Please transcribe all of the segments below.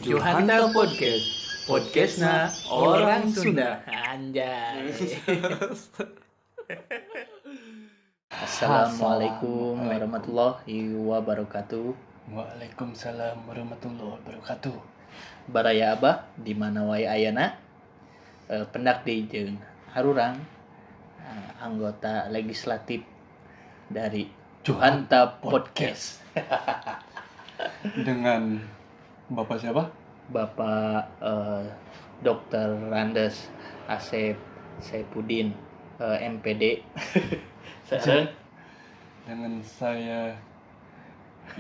Juhanta Podcast, podcastna orang Sunda. Anjay. Assalamualaikum warahmatullahi wabarakatuh. Waalaikumsalam warahmatullahi wabarakatuh. Baraya Abah di mana wae ayana, pendak di jeung arurang, anggota legislatif dari Juhanta Podcast. Dengan Bapak siapa? Bapak Dr. Randes Asep Saipudin, MPD. Sareng Dengan saya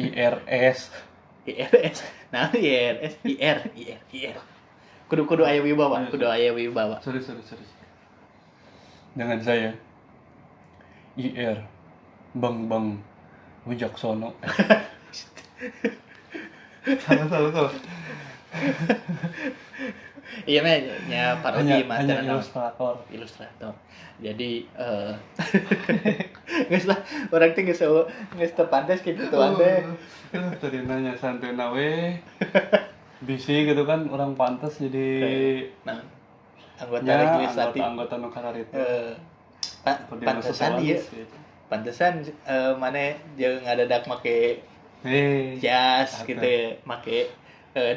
IRS. IRS. Nah, IRS, IR, IR, IR. Kudu kudu aya wibawa, kudu aya wibawa. Sorry, sorry, sorry. Dengan saya IR Bang Bang Wijaksono. Salah, salah, salah. Iya mah nya parodi mah Hanya ilustrator. Ilustrator. Jadi geus lah urang teh geus geus teu pantes kitu gituan teh. Tadi nanya santai we. Bisi gitu kan orang pantas jadi nah, anggota ya, legislatif. Anggota nu kararitu. Pantesan ieu. Pantesan maneh jeung ngadadak make jas gitu ya, make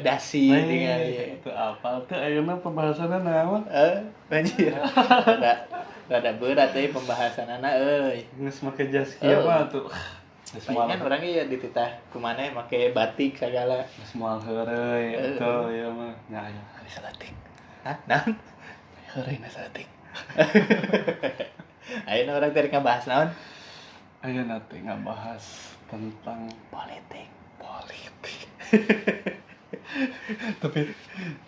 dasi dengan itu apa tuh ayeuna pembahasanna naon? Anjir. Rada berat euy pembahasanana euy. Geus make jas kieu mah tuh. Geus moal kan urang ieu dititah ku maneh make batik sagala. Geus moal heureuy atuh ieu mah. Nya aya salatik. Hah? Naon? Heureuy na salatik. Ayeuna urang teh ngabahas naon? Ayeuna teh ngabahas tentang politik. Politik. Tapi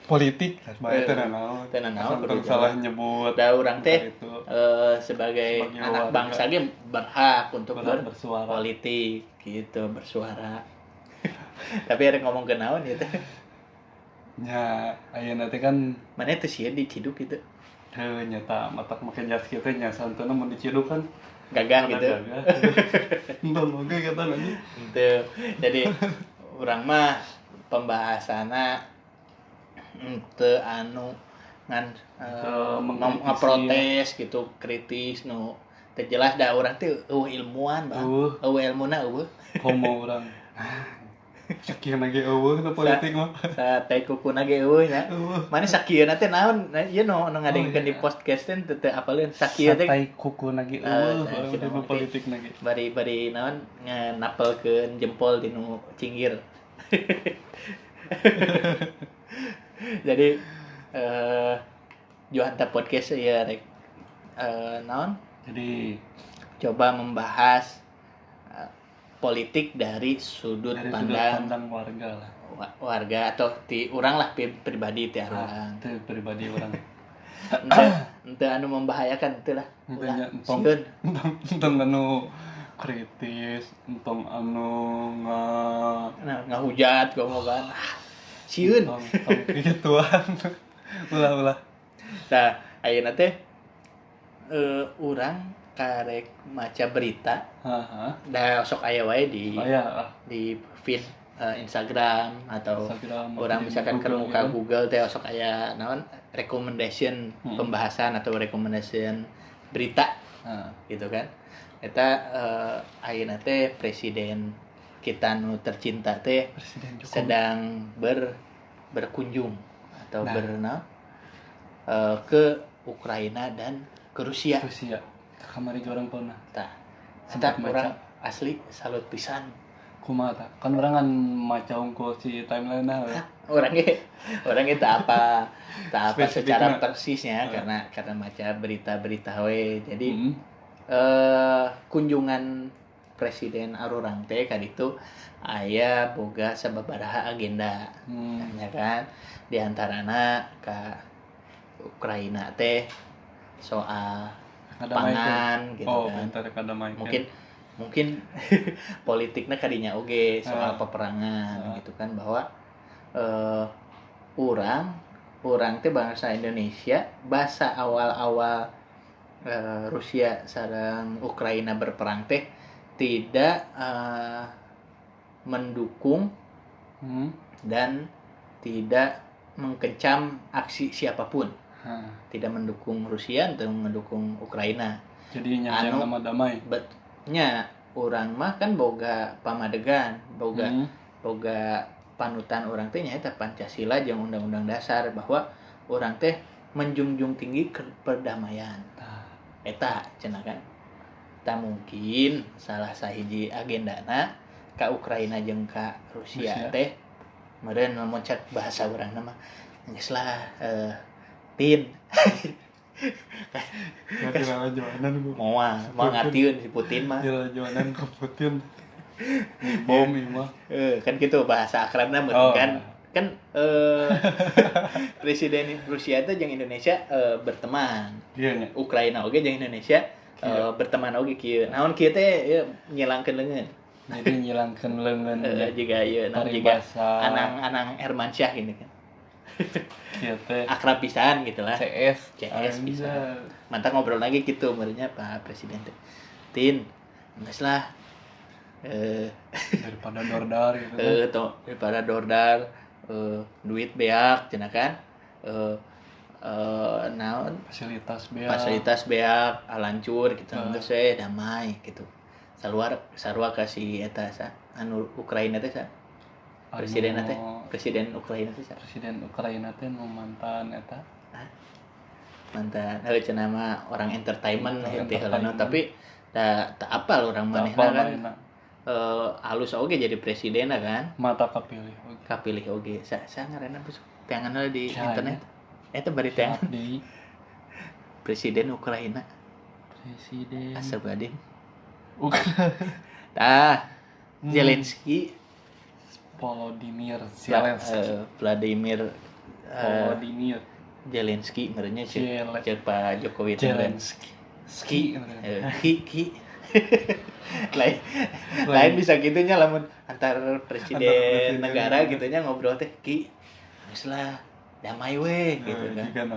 politik bae teh naon? Teh naon kudu salah nyebut. Da urang teh sebagai anak bangsa ge berhak untuk bersuara politik gitu, bersuara. Tapi arek ngomong ke naon ieu teh? Nya, ayeuna teh kan maneh teh sieun diciduk gitu. Heuh nya ta matak make jas kieu teh nya santuna mun diciduk kan gagah gitu. Entah oge kata nanti. Henteu. Jadi urang mah pembahasanna henteu anu ngan ngaprotes gitu, kritis nu teu jelas da urang teh eueuh ilmuwan, Bang. Eueuh ilmuna eueuh. Komo urang. Sakieuna ge eueuh teh politik mah. Satai kukuna ge eueuh nya. Mane sakieuna teh naon? Ieu nu ngadengkeun di podcast teh teu apaleun sakieu teh. Satai kukuna ge eueuh urang politik na ge. Bari-bari naon napelkeun jempol di nu cinggir. Jadi Juhanta Podcast ya rek naon? Jadi coba membahas politik dari sudut pandang warga lah. Warga atau ti urang lah pribadi ti urang. Ti pribadi urang. Henteu anu membahayakan teu lah. Entong entong anu kritis, entong anu ngahujat komo kan. Sieun. Entong gituan. Ulah-ulah. Tah, ayeuna teh urang karek maca berita. Da sok aya wae di di feed Instagram atau Instagram, orang misalkan keur muka gitu. Google teh sok aya naon recommendation pembahasan atau recommendation berita. Gitu kan. Eta ayeuna teh presiden kita nu tercinta teh Presiden Jokowi sedang berkunjung atau ke Ukraina dan ke Rusia. Rusia. Kamari orang pernah. Tah. Sempat orang asli salut pisan. Kumaha tah? Kan urang kan maca unggul si timeline na. Urang ge teu apa secara persisnya karena maca berita-berita we. Jadi kunjungan Presiden arurang teh kaditu aya boga sababaraha agenda. Ya kan? Di antarana ka Ukraina teh soal pangan gitu kan. Mungkin politiknya kadinya oge soal peperangan gitu kan, bahwa urang teh bangsa Indonesia basa awal-awal Rusia sareng Ukraina berperang teh tidak mendukung Dan tidak mengkecam aksi siapapun. Tidak mendukung Rusia atau mendukung Ukraina. Jadi nya nama damai. Nya urang mah kan boga pamadegan, boga boga panutan urang teh nyaeta Pancasila jeung Undang-Undang Dasar bahwa urang teh menjunjung tinggi perdamaian. Eta cenah kan. Tah mungkin salah sahiji agendana ka Ukraina jeung ka Rusia teh meureun lamun cek bahasa urang mah geus lah Tin. Moal, moal ngartieun si Putin mah. Jalanan ke Putin. Bom ieu mah. Kan gitu bahasa akrabna meureun kan. Kan Presiden Rusia teh jeung Indonesia berteman. Iya nya. Ukraina oge jeung Indonesia berteman oge kieu. Naon kieu teh ieu nyilangkeun leungeun. Jadi nyilangkeun leungeun. Jiga ieu naon jiga Anang-anang Hermansyah gini kan. Kieu teh akrab pisan gitu lah. CS bisa. Mantap ngobrol lagi gitu meureunnya Pak Presiden teh. Tin, geus lah. Daripada dordar gitu kan. Daripada dordar duit beak cenah kan. Naon fasilitas beak alancur gitu geus we damai gitu. Sarua ka si eta sa anu Ukraina teh sa. Presiden teh, presiden Ukraina teh sa. Presiden Ukraina teh nu mantan eta. Hah? Mantan heuh cenah mah orang entertainment teh heulana tapi da teu apal urang manehna kan. Halus oge jadi presiden kan. Mata kapilih oge. Kapilih oge. Sa ngaranna teangan heula di internet. Eta bari teangan di Presiden Ukraina. Presiden. Astagfirullahaladzim. Ukraina. Tah, Zelensky. Volodymyr Zelensky. Vladimir Volodymyr Zelensky ngaranna cek Pak Jokowi Zelensky. Ski. Ki. Lain bisa gitunya lamun antar presiden negara gitunya ngobrol teh ki. Geus lah damai we gitu kan.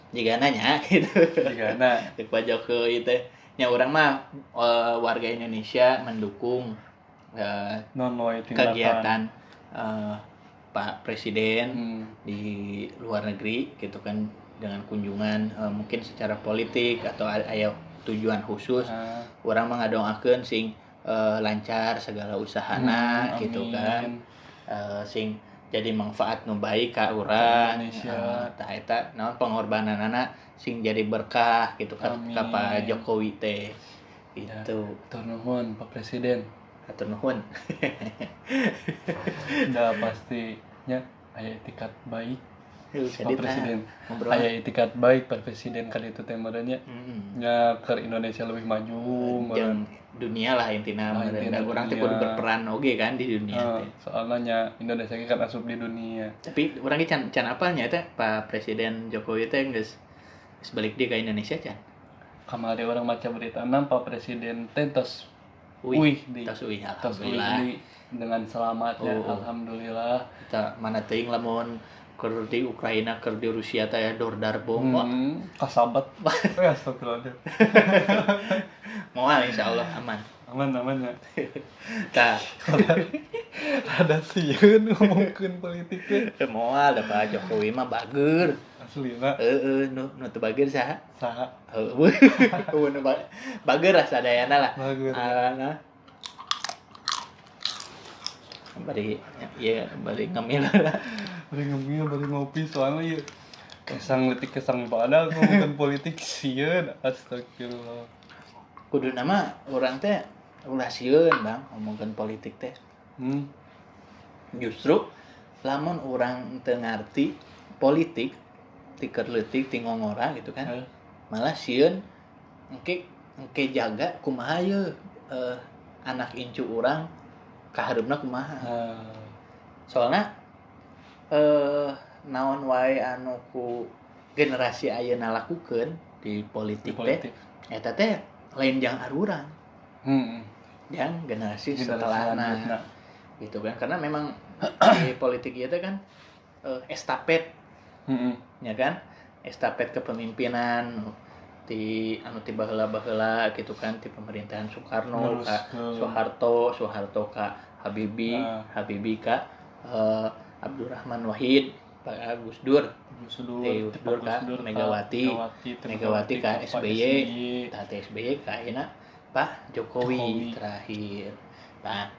Jigana nya gitu. Jigana. Cek Pak Jokowi teh nya urang mah warga Indonesia mendukung kegiatan Pak Presiden di luar negeri gitu kan dengan kunjungan mungkin secara politik atau aya tujuan khusus. Urang mah ngadoakeun sing lancar segala usahana gitu kan. Sing jadi manfaat nu baik ka urang tah eta naon pengorbananana sing jadi berkah gitu ka Pak Jokowi teh gitu. Hatur nuhun Pak Presiden. Hatur nuhun. Da pastinya aya etikat baik Pak Presiden. Aya etikat baik Pak Presiden kan itu teh meureun nya. Nya keur Indonesia lebih maju meureun dunia lah intina meureun. Urang teh kudu berperan oge kan di dunia teh. Soalnya nya Indonesia ge kan asup di dunia. Tapi urang ge can apal nya teh Pak Presiden Jokowi teh geus balik deui ka Indonesia can. Kamari urang maca berita Pak Presiden teh tos uih di. Tos uih alhamdulillah. Dengan selamatnya alhamdulillah. Kita mana teuing lamun keur di Ukraina keur di Rusia teh dordar bom kasabat. Ya astagfirullah. Moal insyaallah aman. Aman ya. Tah. Rada sieun ngomongkeun politik teh. Moal da Pak Jokowi mah bager. Aslina. Heeh, nu teu bager saha? Saha? Heueuh. Nu bager lah sadayana lah. Bager. Nah. Bari ieu bari ngemil lah. Bari ngemil, bari ngopi soalnya ieu kesang letik kesang pada ngomongkeun politik sieun astagfirullah. Kudu nama urang teh ulah sieun Bang ngomongkeun politik teh. Justru lamun urang teu ngarti politik ti keur leutik ti ngongora gitu kan. Malah sieun engke jaga kumaha ye anak incu urang kahareupna kumaha. Soalna naon wae anu ku generasi ayeuna lakukeun di politik teh eta teh lain jang arurang. Jang generasi setelahna gitu kan, karena memang di politik ieu teh kan estafet. Ya kan? Estafet kepemimpinan di anu ti baheula-baheula gitu kan, di pemerintahan Soekarno ka Soeharto, Soeharto ka Habibie, Habibie ka Abdurrahman Wahid, Pak Gus Dur, Gus Dur ka Megawati, Megawati ka SBY, tah SBY ka ayeuna Pak Jokowi terakhir. Nah,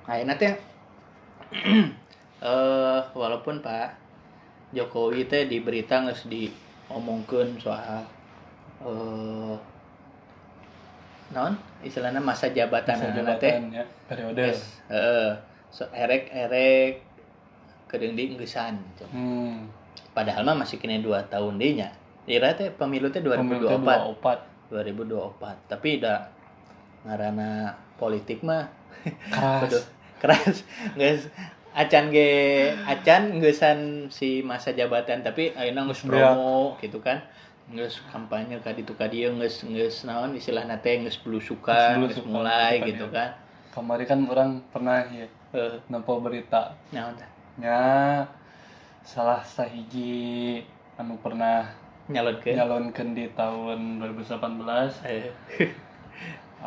ayeuna teh walaupun Pak Jokowi teh di berita geus diomongkeun soal naon istilahna masa jabatan teh ya, periode. Heeh. So erek-erek kedeung di enggesan. Padahal mah masih kena 2 tahun deui nya. Ira teh pemilu teh 2024. 2024. Tapi da ngaranna politik mah keras. Keras. Geus acan ge acan ngeusan si masa jabatan tapi ayeuna geus promo gitu kan. Geus kampanye ka ditu ka dieu geus geus naon istilahna teh geus belusukan, geus mulai gitu kan. Kamari kan orang pernah ya nempo berita. Naon tah? Nya salah sahiji anu pernah nyalonkeun di tahun 2018.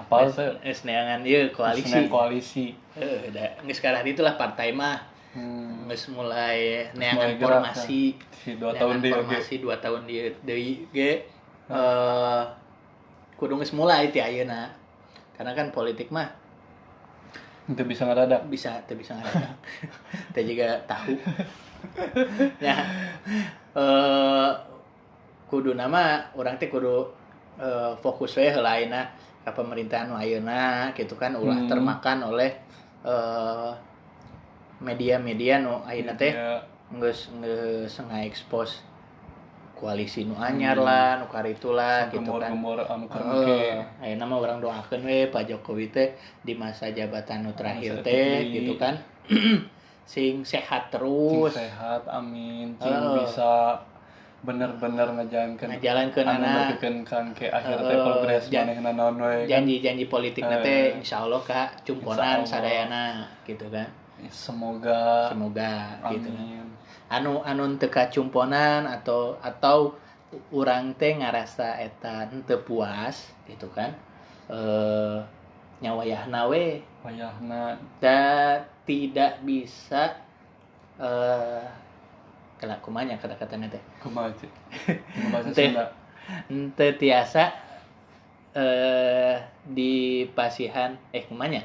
Apa teh? Geus neangan ieu koalisi. Neangan koalisi. Heeh, da geus karah ditulah partai mah. Geus mulai neangan formasi. Si 2 tahun deui formasi 2 tahun deui ge kudu geus mulai ti ayeuna. Karena kan politik mah teu bisa ngaradak. Bisa, teu bisa ngaradak. Teh juga tahu. Ya. Kudu nama urang teh kudu fokus we heula ayeuna ka pemerintahan nu ayeuna gitu kan, ulah termakan oleh media-media nu ayeuna teh geus geus ngaekspos koalisi nu anyar lah, nu karitu lah gitu kan. Gembor-gembor anu keur engke. Ayeuna mah urang doakeun we Pak Jokowi teh di masa jabatan nu terakhir teh gitu kan. Sing sehat terus. Sing sehat, amin. Sing bisa bener-bener ngajalankeun anu nepikeun ka engke akhir teh progres manehna naon we. Janji-janji politikna teh insyaallah ka cumponan sadayana gitu kan. Semoga gitu. Anu teu kacumponan atau urang teh ngarasa eta henteu puas gitu kan. Nya wayahna we. Wayahna da tidak bisa kala kumanya kata-katana teh. Kumaha teh? Bahasa Sunda. Henteu tiasa di pasihan kumanya.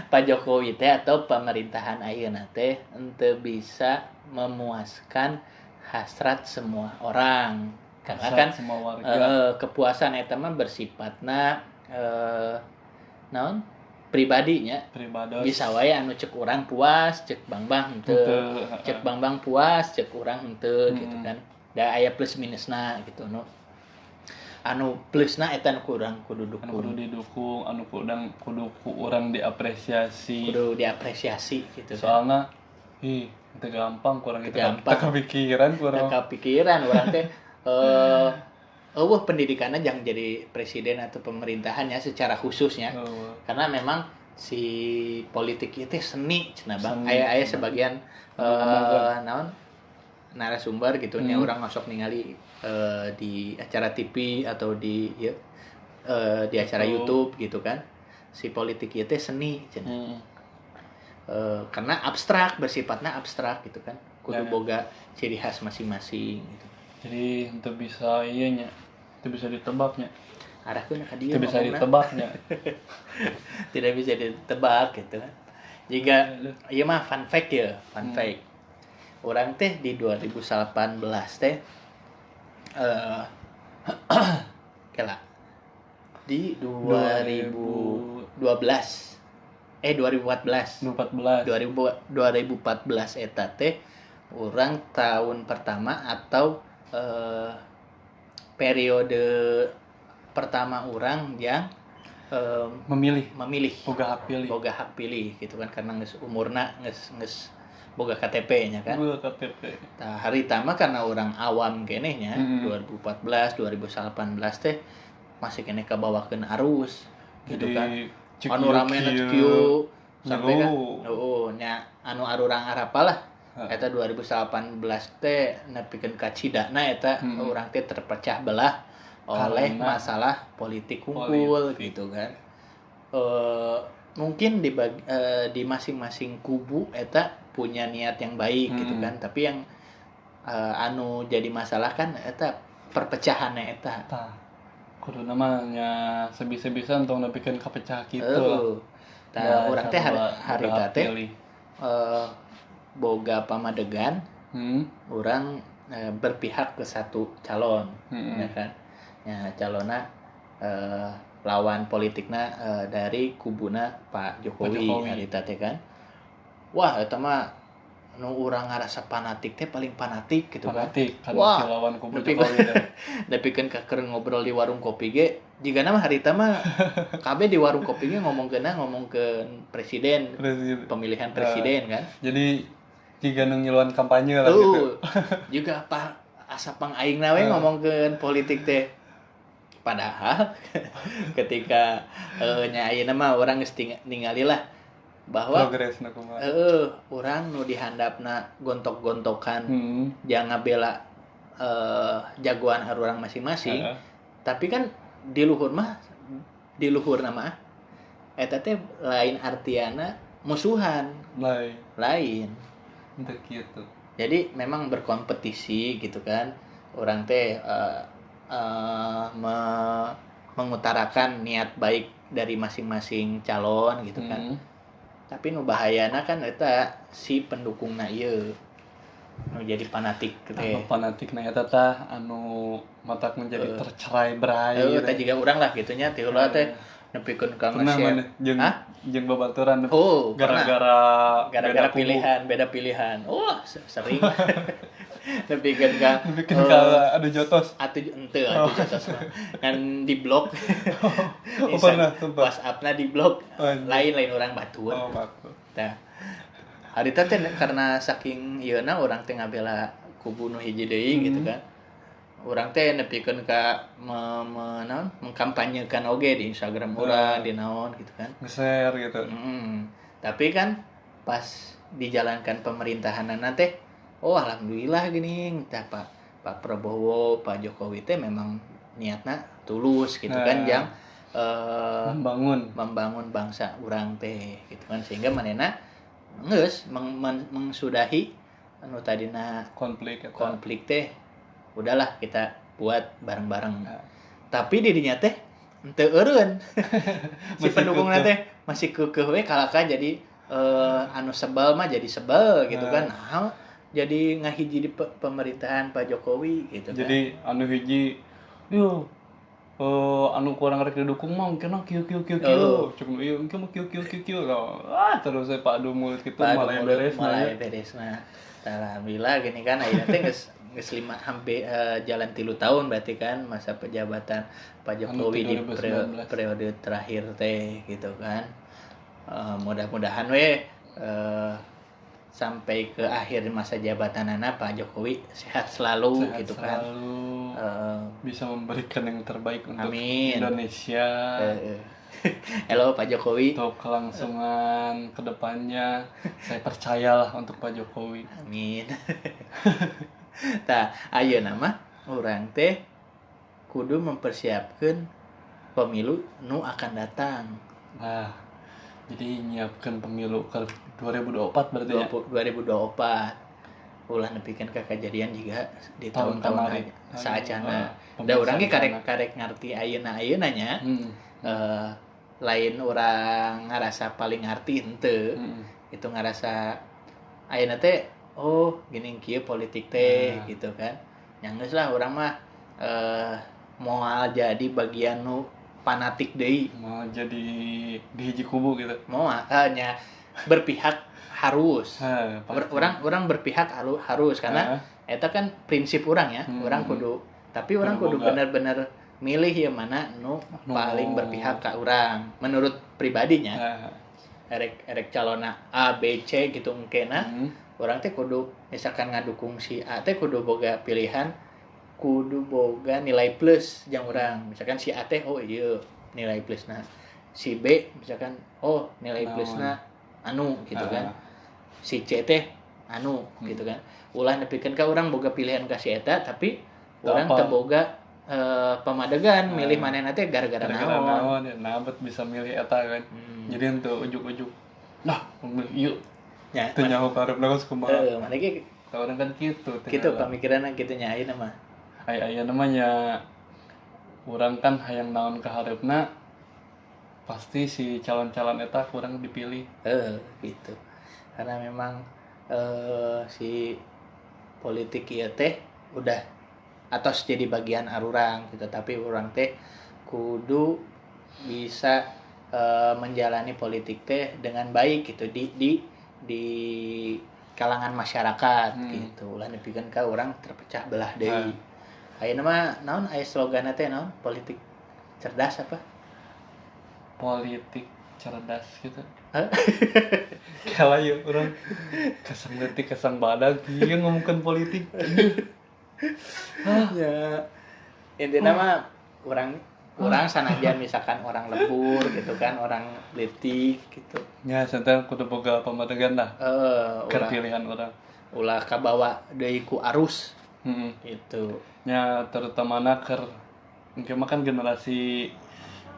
Pak Jokowi teh atau pemerintahan ayeuna teh henteu bisa memuaskan hasrat semua orang. Karena hasrat kan semua warga. Kepuasan eta mah bersifatna naon? Pribadinya. Pribados. Bisa wae anu cek urang puas, cek Bang-bang henteu. Cek Bang-bang puas, cek urang henteu gitu kan. Da aya plus minusna gitu no. Anu plusna eta nu kurang kudu dukung. Anu kudu didukung, anu kurang kudu ku urang diapresiasi. Kudu diapresiasi gitu. Soalna ih, teu gampang kurang itu. Teu kepikiran kurang. Teu kepikiran urang teh eueuh pendidikanna jangan jadi presiden atau pemerintahannya secara khususnya. Karena memang si politik itu seni cenah Bang. Aya sebagian naon narasumber gitu nya urang masuk ningali di acara TV atau di ya, di acara YouTube gitu kan. Si politik itu seni cenah. Karena abstrak, bersifatnya abstrak gitu kan. Kudu boga ciri khas masing-masing gitu. Jadi itu bisa iya nya, itu bisa ditebaknya. Arahkeun ka dieu. Itu bisa ditebaknya. Tidak bisa ditebak gitu kan. Jika ieu mah fun fact ya, fun fact. Orang teh di 2018 teh kela di 2012 2014 2014 eta teh urang tahun pertama atau periode pertama orang yang memilih boga hak pilih gitu kan, karena geus umurna geus boga KTP nya kan. Boga KTP. Tah harita mah karena orang awam keneh nya 2014 2018 teh masih keneh kabawakeun arus gitu jadi, kan. Anu ramena kieu sampai kan heeh nya anu arurang arapa lah. Eta 2018 teh nepikeun ka cidana eta urang teh terpecah belah oleh masalah politik kumpul gitu kan. mungkin di masing-masing kubu eta punya niat yang baik gitu kan, tapi yang anu jadi masalah kan eta perpecahannya eta. Tah. Kudu namanya sebisa-bisa entong nepikeun kapecah kitu. Tah urang teh harita teh boga pamadegan, urang berpihak ke satu calon, ya kan. Ya calonna lawan politikna dari kubuna Pak Jokowi harita teh kan. Wah eta mah nu urang ngarasa fanatik teh paling fanatik gitu fanatik, kan. Wah, lawan kubu Jokowi teh. Nepikeun ka keur ngobrol di warung kopi ge, jigana mah harita mah kabeh di warung kopi ge ngomongkeun presiden, pemilihan presiden kan. Jadi jiga nu ngiluan kampanye lah gitu. Juga apa asa pang aingna we ngomongkeun politik teh. Padahal ketika nya ayeuna mah urang geus ningali lah bahwa urang nu dihandapna gontok-gontokan jangan ngabela jagoan urang masing-masing. Tapi kan di luhur mah eta teh lain artiana musuhan. Lain. Henteu kitu. Jadi memang berkompetisi gitu kan. Urang teh mengutarakan niat baik dari masing-masing calon gitu kan. Tapi nu bahayana kan eta si pendukungna ieu nu jadi fanatik teh. Fanatik na eta tah anu matak menjadi tercerai-berai. Teh jiga urang lah kitu nya teh ulah teh nepikeun ka nge-share. Jeung babaturan gara-gara gara-gara pilihan, beda pilihan. Wah, sering. Nepikeun ka adu jotos. Atuh henteu adu jotos mah. Ngan di blok. Pernah sumpah. WhatsApp-na di blok. Lain-lain orang batur. Oh, batur. Tah. Harita teh karena saking ieuna urang teh ngabela kubu nu hiji deui gitu kan. Urang teh nepikeun ka mengkampanyekan oge di Instagram urang, di naon gitu kan. Nge-share gitu. Tapi kan pas dijalankan pemerintahanana teh, oh alhamdulillah gini, tah Pak Prabowo, Pak Jokowi teh memang niatna tulus gitu kan, jang membangun bangsa urang teh gitu kan, sehingga manehna geus mengsudahi anu tadina konflik teh, udahlah kita buat bareng-bareng. Tapi dirinya teh henteu eureun. Si pendukungna teh masih keukeuh we kalaka jadi anu sebel mah jadi sebel gitu kan. Nah, jadi ngahiji di pemerintahan Pak Jokowi gitu kan. Jadi anu hiji yo anu kurang rek didukung mah engke kieu kieu kieu kieu. Cuk ieu engke mah kieu kieu kieu kieu. Ah terus saya padu mulut gitu malah beres malah beresna. Alhamdulillah gini kan ayeuna teh geus 5 hampir jalan 3 tahun berarti kan masa pejabatan Pak Jokowi di periode terakhir teh gitu kan. Mudah-mudahan we sampai ke akhir masa jabatanana Pak Jokowi sehat selalu, sehat gitu kan. Selalu, bisa memberikan yang terbaik untuk amin. Indonesia. Halo Pak Jokowi. Untuk kelangsungan kedepannya saya percayalah untuk Pak Jokowi. Amin. Tah, ayeuna mah urang teh kudu mempersiapkan pemilu nu akan datang. Nah, jadi nyiapkan pemilu ke 2024 berarti ya? 2024. Ulah nepikeun ka kejadian juga di tahun-tahun saacana. Da urang ge karek-karek ngarti ayeuna-ayeuna nya. Lain urang ngarasa paling ngarti henteu. Itu ngarasa ayeuna teh oh gini kieu politik teh gitu kan. Nya geus lah urang mah moal jadi bagian nu fanatik deui. Mau jadi di hiji kubu gitu. Moal nya berpihak harus. Orang berpihak harus karena eta kan prinsip orang ya. Orang kudu tapi orang kudu bener-bener milih ya mana nu paling berpihak ka urang menurut pribadinya. Erek calona A B C gitu engkena. Orang teh kudu misalkan ngadukung si A teh kudu boga pilihan, kudu boga nilai plus jang urang. Misalkan si A teh oh iya nilai plusna. Si B misalkan oh nilai plusna anu gitu kan. Si C teh anu gitu kan. Ulah nepikeun ka urang boga pilihan ka si eta tapi urang teu boga pamadegan milih manehna teh gara-gara naon. Ya, nah bet bisa milih eta kan. Jadi henteu ujug-ujug. Nah, milih ieu. Nya, teu nyaho karepna geus kumaha. Heeh, maneh ge urang kan kitu. Kitu pamikiranna kitu nya ayeuna mah. Aya namanya urang kan hayang naon ka hareupna pasti si calon-calon eta kurang dipilih. Gitu. Karena memang si politik ieu teh udah atos jadi bagian arurang gitu, tapi urang teh kudu bisa menjalani politik teh dengan baik gitu di kalangan masyarakat gitu. Ulah nepikeun ka urang terpecah belah deui. Ayeuna mah naon aya sloganna teh naon? Politik cerdas apa? Politik cerdas gitu. Kala yeuh urang kesang detik kesang badag ieu ngomongkeun politik. Ya. Intina mah urang sanajan misalkan orang lembur gitu kan, orang letik gitu. Ya, santai kudu boga pamadegan lah. Keur pilihan urang. Ulah kabawa deui ku arus. Gitu. Ya, terutamana keur engke mah kan generasi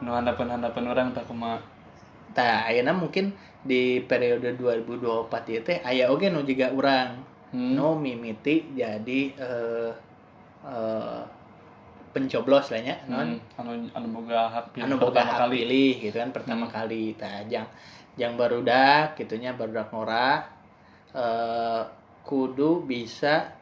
nu handapeun-handapeun urang tah kumaha. Tah ayeuna mungkin di periode 2024 ieu teh aya oge nu jiga urang. Nu mimiti jadi pencoblos lah nya, non anu boga hak pilih, anu boga hak pilih gitu kan pertama kali. Tah jang barudak kitu nya, barudak ngora kudu bisa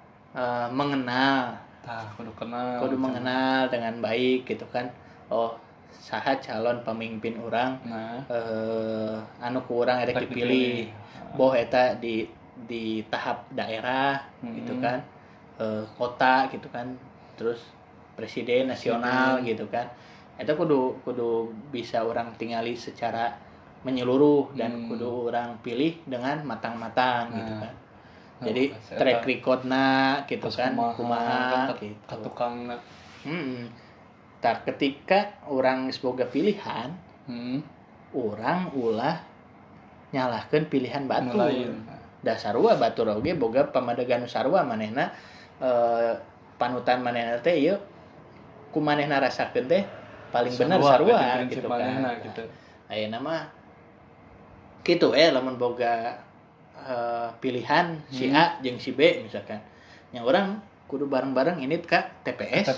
mengenal. Tah kudu kenal. Kudu mengenal dengan baik gitu kan. Oh, saha calon pemimpin urang, nah. Anu ku urang erek dipilih. Boh eta di tahap daerah gitu kan, kota gitu kan, terus presiden nasional gitu kan. Eta kudu bisa orang tingali secara menyeluruh dan kudu orang pilih dengan matang-matang gitu kan. Jadi track recordna gitu kan, kumaha gitu. Katukangna. Tah ketika orang geus boga pilihan, orang ulah nyalahkeun pilihan batur. Da sarua batur oge boga pamadegan nu sarua manehna, panutan manehna teh ieu ku manehna rasakeun teh paling bener sarua gitu kan. Gitu. Ayeuna mah kitu lamun boga pilihan si A jeung si B misalkan. Nya urang kudu bareng-bareng ini ka TPS.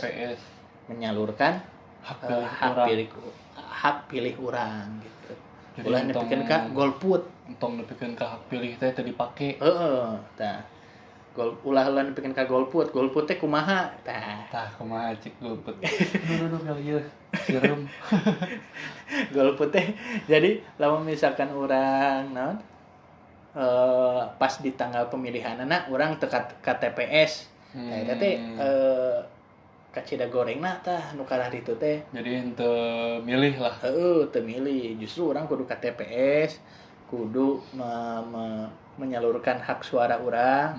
Menyalurkan hak pilih urang gitu. Ulah nepikeun ka golput, entong nepikeun ka hak pilih teh teu dipake. Heeh, tah. Ulah nepikeun ka golput, golput teh kumaha? Tah. Tah kumaha cik golput. Duh kali ieu sireum. Golput teh jadi lamun misalkan urang naon pas di tanggal pemilihanana urang teu ka TPS. Tah eta teh kacida gorengna tah nu kararitu teh. Jadi henteu milih lah. Heeh, teu milih. Justru urang kudu ka TPS, kudu menyalurkan hak suara urang.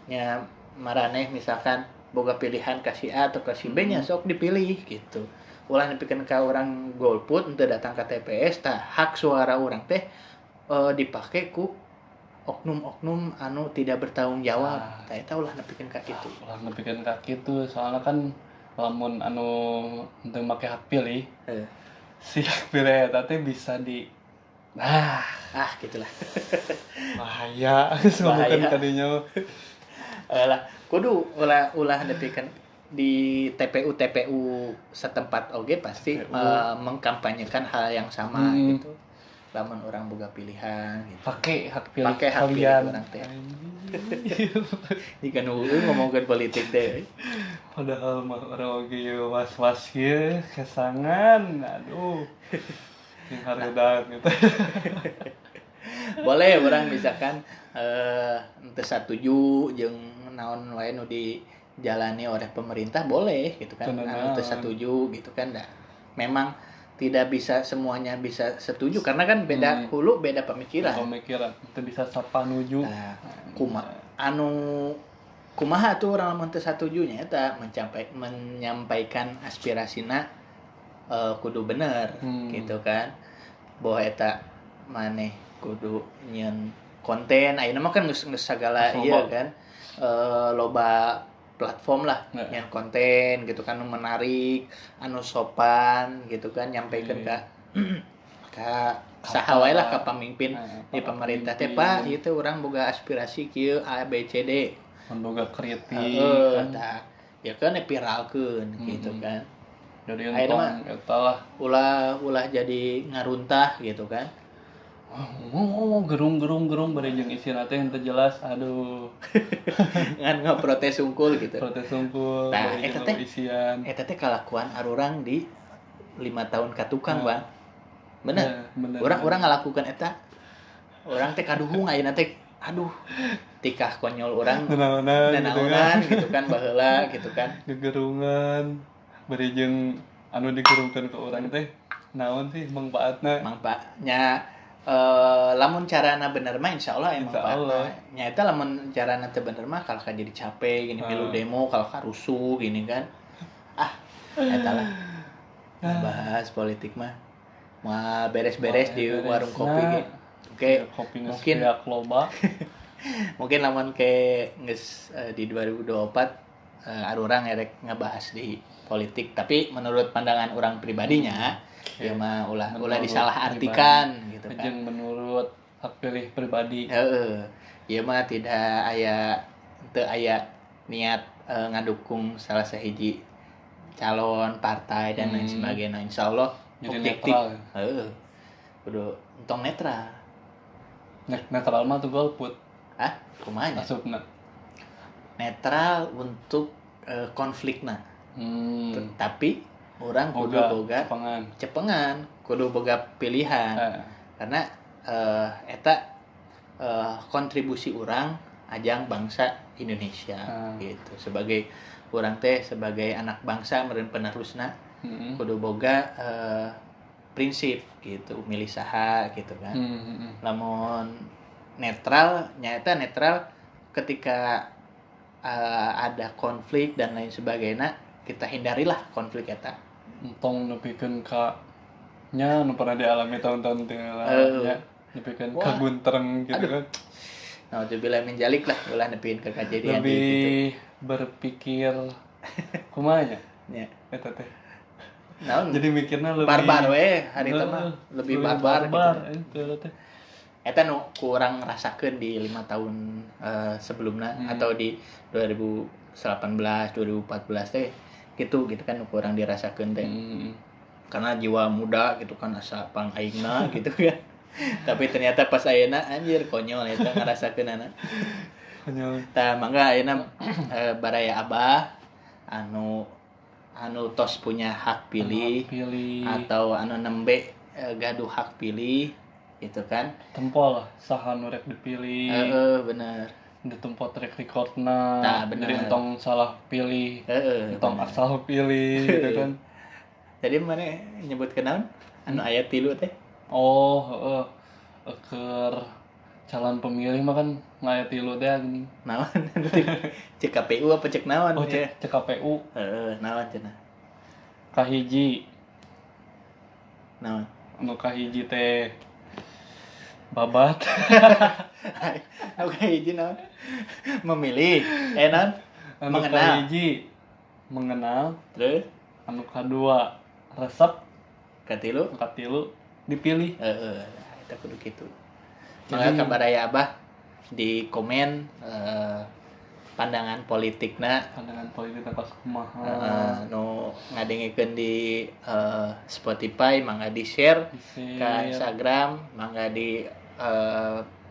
Nya maraneh misalkan boga pilihan ka si A atau ka si B nya sok dipilih gitu. Ulah nepikeun ka urang golput henteu datang ka TPS tah hak suara urang teh dipake ku oknum-oknum anu tidak bertanggung jawab. Tah eta ulah nepikeun ka kitu. Ulah nepikeun ka kitu soalna kan lamun anu henteu make hak pilih, si hak pilih eta teh bisa di gitulah. Bahaya, ngomongkeun kadinya. Lah, kudu ulah nepikeun di TPU setempat oge pasti mengkampanyekan hal yang sama gitu. Lamun orang boga pilihan gitu. Pakai hak pilih. Pakai hak pilih urang teh. Jika nu ngomongkeun politik teh. Padahal mah urang oge was-was ieu kesangan. Aduh. Jeung hareudang gitu. Boleh urang misalkan henteu satuju jeung naon wae nu dijalani oleh pemerintah boleh gitu kan. Anu teu satuju gitu kan dah. Memang tidak bisa semuanya bisa setuju karena kan beda hulu, beda pemikiran. Pemikiran itu bisa sapanuju. Nah, anu kumaha tuh orang lamun teu satuju nya eta menyampaikan aspirasina kudu bener gitu kan. Bahwa eta maneh kudu nyieun konten ayeuna mah kan geus sagala ieu kan. Loba platform lah, yang konten gitu kan, menarik, anu sopan gitu kan, nyampaikan ka saha wae lah, ka pamimpin di pemerintah teh, Pak, ieu teh urang boga aspirasi kieu A B C D, mun boga kritik kan tah ya kan viralkeun gitu kan. Jadi entong eta lah ulah jadi ngaruntah gitu kan. Gerung bari jeung isina teh henteu jelas, aduh. Ngan ngaprotes sungkul gitu. Protes sungkul. Nah, eta teh isian. Eta teh kalakuan arurang di 5 tahun ka tukang, Bang. Bener. Bener. Urang ngalakukan eta. Urang teh kaduhung ayeuna teh, aduh, tikah konyol urang. Nanaonan gitu kan baheula gitu kan. Gegerungan bari jeung anu digerungkeun ke urang teh naon sih mangfaatna? Mangfaatnya lamun carana bener mah insyaallah emang nyaeta, lamun carana teu bener mah kalau jadi capek gini, milu demo kalau rusuh gini kan. Ah, eta lah. Bahas politik mah moal beres-beres di warung kopi ge. Oke, mungkin loba. Mungkin lamun ke geus di 2024 arurang erek ngebahas di politik, tapi menurut pandangan orang pribadinya ya mah ulah disalahartikan gitu kan. Jeung menurut hak pilih pribadi. Heeh. Ieu mah tidak aya teu aya niat ngadukung salah sahiji calon partai dan lain sebagainya. Insyaallah objektif. Heeh. Kudu entong netral. Netral mah tuh golput. Ah, kumaha nya? Asupna. Netral untuk konflikna. Tapi orang kudu boga cepengan, kudu boga pilihan. Karena eta kontribusi orang ajang bangsa Indonesia gitu. Sebagai orang teh sebagai anak bangsa meureun penerusna kudu boga prinsip gitu, milih saha gitu kan. Lamun netral nyaeta netral ketika ada konflik dan lain sebagainya, kita hindarilah konflik eta. Entong nepikeun ka nya nu pernah dialami tahun-tahun teh lah nya, nepikeun ka guntereng gitu kan. Nah, bila menjalik lah ulah nepikeun ka kajadian lebih gitu. Berpikir kumaha nya? Nya eta teh. Naon? Jadi mikirna lebih barbar we harita mah, lebih barbar gitu. Eta teh. Eta nu kurang rasakeun di 5 tahun sebelumna atau di 2018, 2014 teh gitu gitu kan kurang dirasakeun teh. Karena jiwa muda gitu kan asa pang aingna gitu kan. Tapi ternyata pas ayeuna anjir konyol eta ngarasakeunana. Konyol. Tah mangga ayeuna baraya abah anu tos punya hak pilih, atau anu nembe gaduh hak pilih gitu kan. Tempol lah saha nu rek dipilih. Heeh, bener. Ditempo track recordna. Nah, bener. Jadi entong salah pilih, entong asal pilih gitu kan. Tadi mana nyebut kenaon? Anu aya 3 teh. Oh, heeh. Keur calon pemilih mah kan aya 3 teh gini. Naon? Cek KPU apa cek naon? Oh, cek KPU. Heeh, naon cenah? Kahiji. Naon? Anu kahiji teh babat. Oke, hiji naon? Memilih, naon? Anu kahiji mengenal, terus anu kadua resep, katilu dipilih. Heeh, eta kudu kitu. Mangga ka baraya abah di komen pandangan politikna, pandangan politik pas kumaha. Nu ngadengikeun di Spotify mangga di-share ka Instagram, mangga di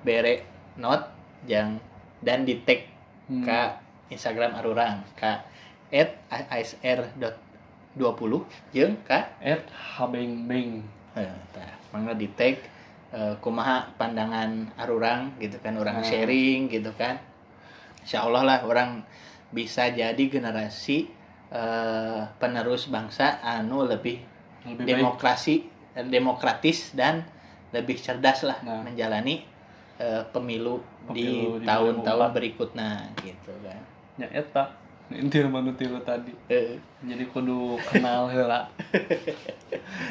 bere note jang dan di tag ka Instagram arurang ka @asr.20 jeung ka @habengbeng. Tah, mangga di tag kumaha pandangan arurang gitu kan, orang sharing gitu kan. Insyaallah lah orang bisa jadi generasi penerus bangsa anu lebih demokrasi, demokratis dan lebih cerdas lah menjalani pemilu di tahun-tahun berikutnya gitu kan. Ya eta inti manu tilu tadi. Jadi kudu kenal heula.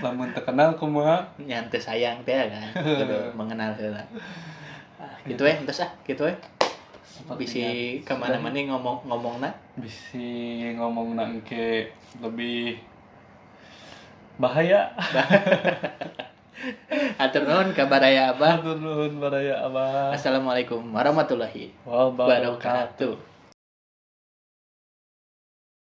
Lamun teu kenal kumaha? Nya teu sayang teh kan. Kudu mengenal heula. Gitu we, entos ah, gitu we. Sepertinya Bisi kemana-mana ngomong-ngomongna. Bisi ngomong engke lebih bahaya. Hatur nuhun ka baraya Abah. Hatur nuhun baraya Abah. Assalamualaikum warahmatullahi Wabarakatuh. wabarakatuh.